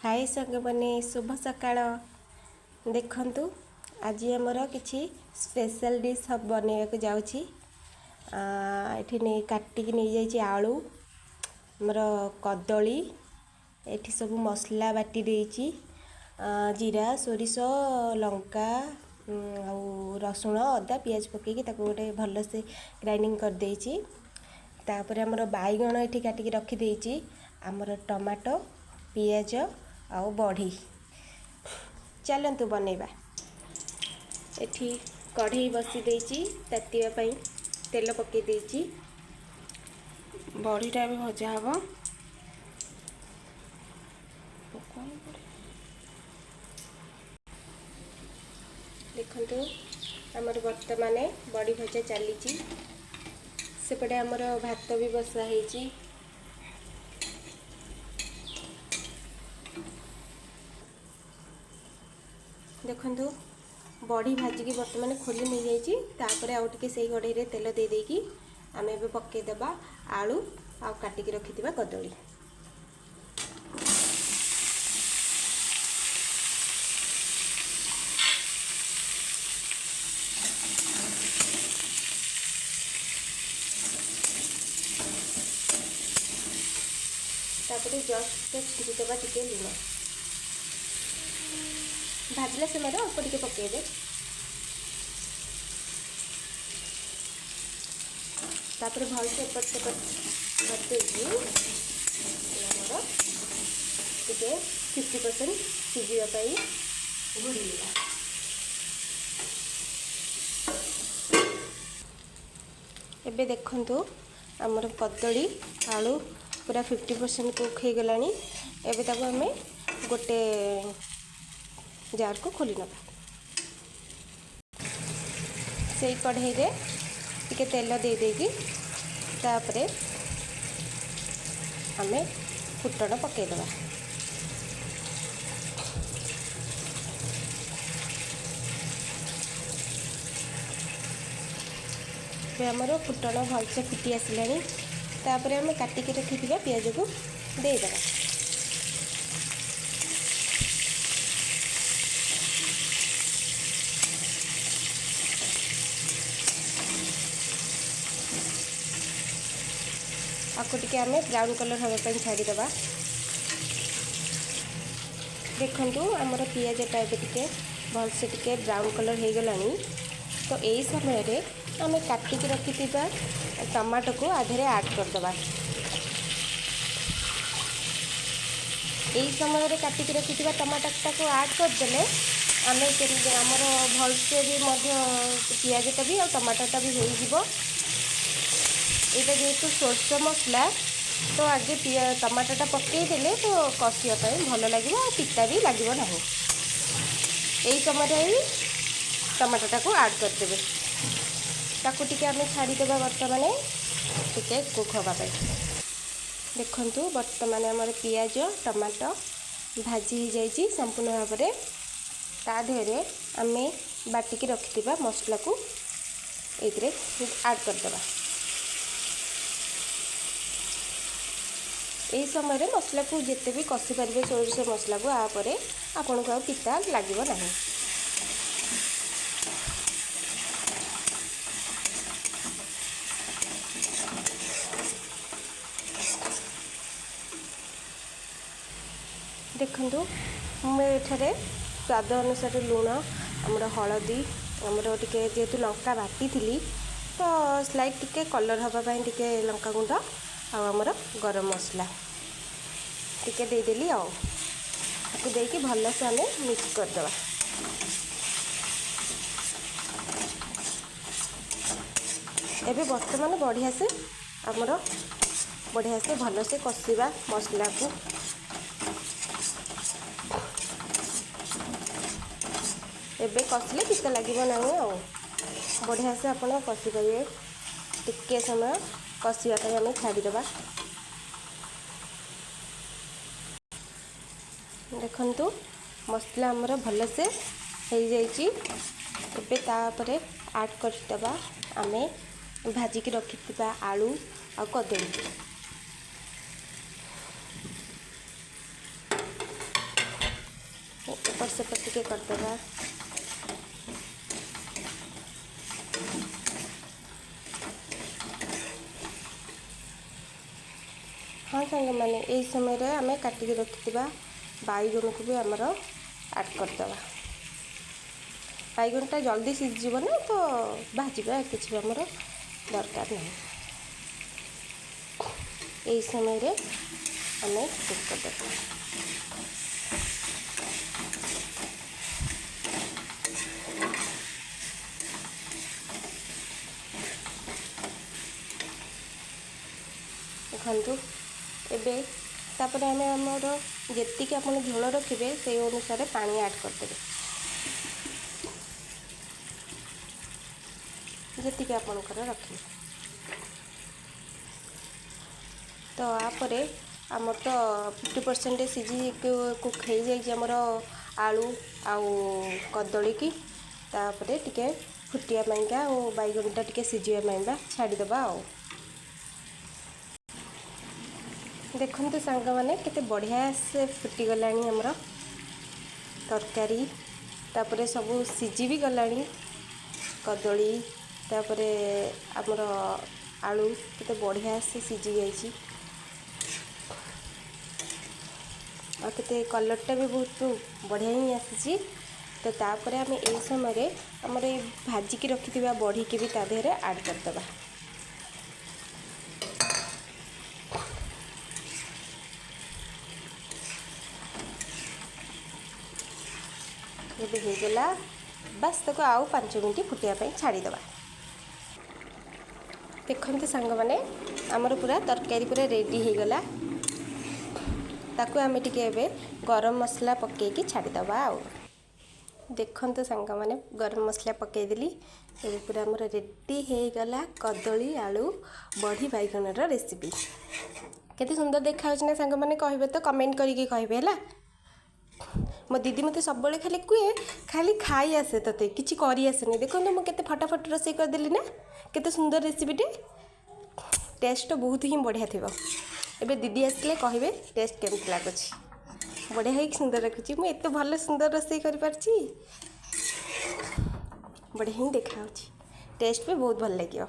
ହାଏ ସାଙ୍ଗମାନେ, ଶୁଭ ସକାଳ। ଦେଖନ୍ତୁ, ଆଜି ଆମର କିଛି ସ୍ପେଶାଲ୍ ଡିଶ୍ ବନେଇବାକୁ ଯାଉଛି। ଏଠି ନେଇ କାଟିକି ନେଇଯାଇଛି ଆଳୁ, ଆମର କଦଳୀ, ଏଠି ସବୁ ମସଲା ବାଟି ଦେଇଛି, ଜିରା, ସୋରିଷ, ଲଙ୍କା ଆଉ ରସୁଣ, ଅଦା, ପିଆଜ ପକାଇକି ତାକୁ ଗୋଟେ ଭଲସେ ଗ୍ରାଇଣ୍ଡିଙ୍ଗ କରିଦେଇଛି। ତାପରେ ଆମର ବାଇଗଣ ଏଠି କାଟିକି ରଖିଦେଇଛି, ଆମର ଟମାଟୋ, ପିଆଜ ଆଉ ବଢ଼ି। ଚାଲନ୍ତୁ ବନେଇବା। ଏଠି କଢ଼େଇ ବସି ଦେଇଛି ତାତିବା ପାଇଁ, ତେଲ ପକାଇ ଦେଇଛି। ବଢ଼ିଟା ଏବେ ଭଜା ହେବ। ଦେଖନ୍ତୁ, ଆମର ବର୍ତ୍ତମାନ ବଡ଼ି ଭଜା ଚାଲିଛି। ସେପଟେ ଆମର ଭାତ ବି ବସା ହେଇଛି। ଦେଖନ୍ତୁ, ବଡ଼ି ଭାଜିକି ବର୍ତ୍ତମାନ ଖୋଲି ନେଇଯାଇଛି। ତାପରେ ଆଉ ଟିକେ ସେଇ କଢ଼େଇରେ ତେଲ ଦେଇ ଦେଇକି ଆମେ ଏବେ ପକାଇଦେବା ଆଳୁ ଆଉ କାଟିକି ରଖିଥିବା କଦଳୀ। ତାପରେ ଜଷ୍ଟ ଛିଞ୍ଚିଦେବା ଟିକେ ଲୁଣ। ଭାଜିଲା ସମୟରେ ଅଳ୍ପ ଟିକେ ପକାଇବେ। ତାପରେ ଭଲସେ ଏପଟ ସେପଟ କରିଦେଇକି ଆମର ଟିକେ 50% ସିଝିବା ପାଇଁ ଘୋଡ଼ିଦେବା। ଏବେ ଦେଖନ୍ତୁ, ଆମର କଦଳୀ ଆଳୁ ପୁରା 50% କୁକ୍ ହେଇଗଲାଣି। ଏବେ ତାକୁ ଆମେ ଗୋଟେ ଜାରକୁ ଖୋଲି ନେବା। ସେଇ କଢ଼େଇରେ ଟିକେ ତେଲ ଦେଇ ଦେଇକି ତାପରେ ଆମେ ଫୁଟଣ ପକାଇଦେବା। ଏବେ ଆମର ଫୁଟଣ ଭଲସେ ଫୁଟି ଆସିଲାଣି। ତାପରେ ଆମେ କାଟିକି ରଖିଥିବା ପିଆଜକୁ ଦେଇଦେବା। ଆକୁ ଟିକେ ଆମେ ବ୍ରାଉନ୍ କଲର୍ ହେବା ପାଇଁ ଛାଡ଼ିଦେବା। ଦେଖନ୍ତୁ, ଆମର ପିଆଜଟା ଏବେ ଟିକେ ଭଲସେ ଟିକେ ବ୍ରାଉନ୍ କଲର୍ ହେଇଗଲାଣି। ତ ଏଇ ସମୟରେ ଆମେ କାଟିକି ରଖିଥିବା ଟମାଟୋକୁ ଆ ଦେହରେ ଆଡ଼୍ କରିଦେବା। ଏଇ ସମୟରେ କାଟିକି ରଖିଥିବା ଟମାଟୋଟାକୁ ଆଡ଼୍ କରିଦେଲେ ଆମେ କେମିତି ଆମର ଭଲସେ ବି ମଧ୍ୟ ପିଆଜଟା ବି ଆଉ ଟମାଟୋଟା ବି ହେଇଯିବ। ଏଇଟା ଯେହେତୁ ସୋରିଷ ମସଲା, ତ ଆଗେ ଟମାଟୋଟା ପକାଇଦେଲେ ତ କଷିବା ପାଇଁ ଭଲ ଲାଗିବ ଆଉ ପିତା ବି ଲାଗିବ ନାହିଁ। ଏଇ ସମୟରେ ହିଁ ଟମାଟୋଟାକୁ ଆଡ଼୍ କରିଦେବେ। ତାକୁ ଟିକେ ଆମେ ଛାଡ଼ିଦେବା ବର୍ତ୍ତମାନ ଟିକେ କୁକ୍ ହେବା ପାଇଁ। ଦେଖନ୍ତୁ, ବର୍ତ୍ତମାନ ଆମର ପିଆଜ ଟମାଟୋ ଭାଜି ହେଇଯାଇଛି ସମ୍ପୂର୍ଣ୍ଣ ଭାବରେ। ତା ଦେହରେ ଆମେ ବାଟିକି ରଖିଥିବା ମସଲାକୁ ଏଇଥିରେ ଆଡ଼୍ କରିଦେବା। ଏହି ସମୟରେ ମସଲାକୁ ଯେତେ ବି କଷି ପାରିବେ ସୋରିଷ ମସଲାକୁ, ଆ ପରେ ଆପଣଙ୍କୁ ଆଉ ପିତା ଲାଗିବ ନାହିଁ। ଦେଖନ୍ତୁ, ମୁଁ ଏଠାରେ ସ୍ୱାଦ ଅନୁସାରେ ଲୁଣ, ଆମର ହଳଦୀ, ଆମର ଟିକେ ଯେହେତୁ ଲଙ୍କା ବାଟିଥିଲି ତ ସ୍ଲାଇଟ୍ ଟିକେ କଲର୍ ହେବା ପାଇଁ ଟିକେ ଲଙ୍କା ଗୁଣ୍ଡ ଆଉ ଆମର ଗରମ ମସଲା ଟିକେ ଦେଇଦେଲି। ଆଉ ତାକୁ ଦେଇକି ଭଲସେ ଆମେ ମିକ୍ସ କରିଦେବା। ଏବେ ବର୍ତ୍ତମାନ ବଢ଼ିଆ ସେ ଆମର ବଢ଼ିଆ ସେ ଭଲସେ କଷିବା ମସଲାକୁ। ଏବେ କଷିଲେ ପିତା ଲାଗିବ ନାହିଁ ଆଉ ବଢ଼ିଆ ସେ ଆପଣ କଷିପାରିବେ। ଟିକେ ସମୟ କଷିବା ପାଇଁ ଆମେ ଛାଡ଼ିଦେବା। ଦେଖନ୍ତୁ, ମସଲା ଆମର ଭଲସେ ହେଇଯାଇଛି। ଏବେ ତାପରେ ଆଡ଼୍ କରିଦେବା ଆମେ ଭାଜିକି ରଖିଥିବା ଆଳୁ ଆଉ କଦଳୀ। ସେପଟ ଟିକେ କରିଦେବା। ହଁ ସାଙ୍ଗମାନେ, ଏଇ ସମୟରେ ଆମେ କାଟିକି ରଖିଥିବା ବାଇଗଣକୁ ବି ଆମର ଆଡ଼୍ କରିଦେବା। ବାଇଗଣଟା ଜଲ୍ଦି ସିଝିଯିବ ନା, ତ ଭାଜିବା କିଛି ବି ଆମର ଦରକାର ନାହିଁ। ଏଇ ସମୟରେ ଆମେ କୁକ୍ କରିଦେବା। ଦେଖନ୍ତୁ ଏବେ ତାପରେ ଆମେ ଆମର ଯେତିକି ଆପଣ ଝୋଳ ରଖିବେ ସେଇ ଅନୁସାରେ ପାଣି ଆଡ଼୍ କରିଦେବେ, ଯେତିକି ଆପଣଙ୍କର ରଖିବେ। ତ ତାପରେ ଆମର ତ 50% ସିଝି କୁକ୍ ହେଇଯାଇଛି ଆମର ଆଳୁ ଆଉ କଦଳୀକି। ତାପରେ ଟିକେ ଫୁଟିବା ପାଇଁକା ଆଉ ବାଇଗଣଟା ଟିକେ ସିଝିବା ପାଇଁକା ଛାଡ଼ିଦେବା। ଆଉ ଦେଖନ୍ତୁ ସାଙ୍ଗମାନେ, କେତେ ବଢ଼ିଆ ସେ ଫୁଟିଗଲାଣି ଆମର ତରକାରୀ। ତାପରେ ସବୁ ସିଝି ବି ଗଲାଣି କଦଳୀ, ତାପରେ ଆମର ଆଳୁ କେତେ ବଢ଼ିଆ ସେ ସିଝି ଯାଇଛି। ଆଉ କେତେ କଲର୍ଟା ବି ବହୁତ ବଢ଼ିଆ ହିଁ ଆସିଛି। ତ ତାପରେ ଆମେ ଏଇ ସମୟରେ ଆମର ଏଇ ଭାଜିକି ରଖିଥିବା ବଢ଼ିକି ବି ତା ଦେହରେ ଆଡ଼୍ କରିଦେବା। ଏବେ ହେଇଗଲା, ବାସ୍ ତାକୁ ଆଉ 5 ମିନିଟ୍ ଫୁଟିବା ପାଇଁ ଛାଡ଼ିଦେବା। ଦେଖନ୍ତୁ ସାଙ୍ଗମାନେ, ଆମର ପୁରା ତରକାରୀ ପୁରା ରେଡ଼ି ହେଇଗଲା। ତାକୁ ଆମେ ଟିକେ ଏବେ ଗରମ ମସଲା ପକାଇକି ଛାଡ଼ିଦେବା। ଆଉ ଦେଖନ୍ତୁ ସାଙ୍ଗମାନେ, ଗରମ ମସଲା ପକାଇଦେଲି। ଏବେ ପୁରା ଆମର ରେଡ଼ି ହେଇଗଲା କଦଳୀ ଆଳୁ ବଢ଼ି ବାଇଗଣର ରେସିପି। କେତେ ସୁନ୍ଦର ଦେଖାଯାଉଛି ନା ସାଙ୍ଗମାନେ, କହିବେ ତ କମେଣ୍ଟ କରିକି କହିବେ ହେଲା। ମୋ ଦିଦି ମୋତେ ସବୁବେଳେ ଖାଲି କୁହେ, ଖାଲି ଖାଇ ଆସେ ତୋତେ, କିଛି କରି ଆସେନି। ଦେଖନ୍ତୁ ମୁଁ କେତେ ଫଟାଫଟ ରୋଷେଇ କରିଦେଲି ନା, କେତେ ସୁନ୍ଦର ରେସିପିଟେ, ଟେଷ୍ଟ ବହୁତ ହିଁ ବଢ଼ିଆ ଥିବ। ଏବେ ଦିଦି ଆସିଲେ କହିବେ ଟେଷ୍ଟ କେମିତି ଲାଗୁଛି। ବଢ଼ିଆ ହେଇକି ସୁନ୍ଦର ରଖୁଛି, ମୁଁ ଏତେ ଭଲ ସୁନ୍ଦର ରୋଷେଇ କରିପାରୁଛି, ବଢ଼ିଆ ହିଁ ଦେଖାହେଉଛି, ଟେଷ୍ଟ ବି ବହୁତ ଭଲ ଲାଗିବ।